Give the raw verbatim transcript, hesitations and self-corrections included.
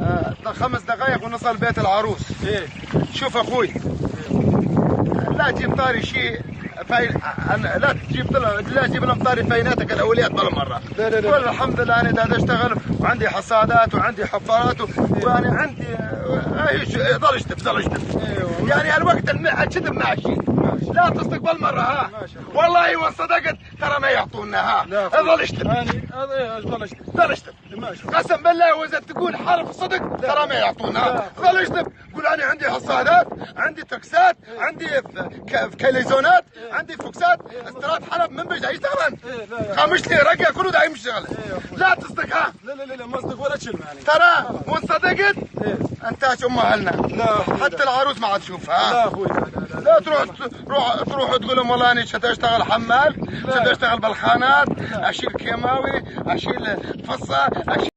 آه، خمس دقايق ونصل بيت العروس. إيه. شوف أخوي، لا تجيب طاري شي فاي-، لا تجيب طل-، لا تجيب لهم طاري فايناتك الأوليات بالمرة. لا، لا، لا. قول: "الحمد لله، أنا دا أشتغل وعندي حصادات وعندي حفارات و-، وأنا عندي، آه، هاي شو-، ظل اشتب، ظل اشتب." إيه والله. يعني، الوقت الم-، كذب ماشي. ماشي. لا تصدق بالمرة، ها؟ ماشي. والله وإن صدقت، ترى ما يعطونا، ها؟ لا، ظل اشتب. يعني، هذا إيه، ظل اشتب. ظل اشتب. ماشي. قسم بالله، وإذا تقول حرف صدق، لا. ترى ما يعطونا. لا. ظل اشتب. قول: "أنا عندي حصادات، عندي تكسات، إيه. عندي ف-، ك-، كاليزونات، إيه. عندي فوكسات، إيه. استرات حلب من بجد يشتغلن." إيه، لا، يا خامش لي رقة كله دا يمشي شغل. إيه، يا أخوي. لا تصدق، ها؟ لا، لا، لا، لا، ما صدق ولا كلمة يعني. ترى، آه. وإن صدقت، إيه. أنت شو أمها لنا؟ لا، أخوي، حتى لا. العروس ما عاد تشوفها، ها؟ لا، أخوي، لا، لا، لا، لا. لا تروح، روح، تروح تقول لهم: "والله أنا شتا أشتغل حمال، لا. شتا أشتغل بالخانات، لا. أشيل كيماوي، أشيل فصة، أشيل"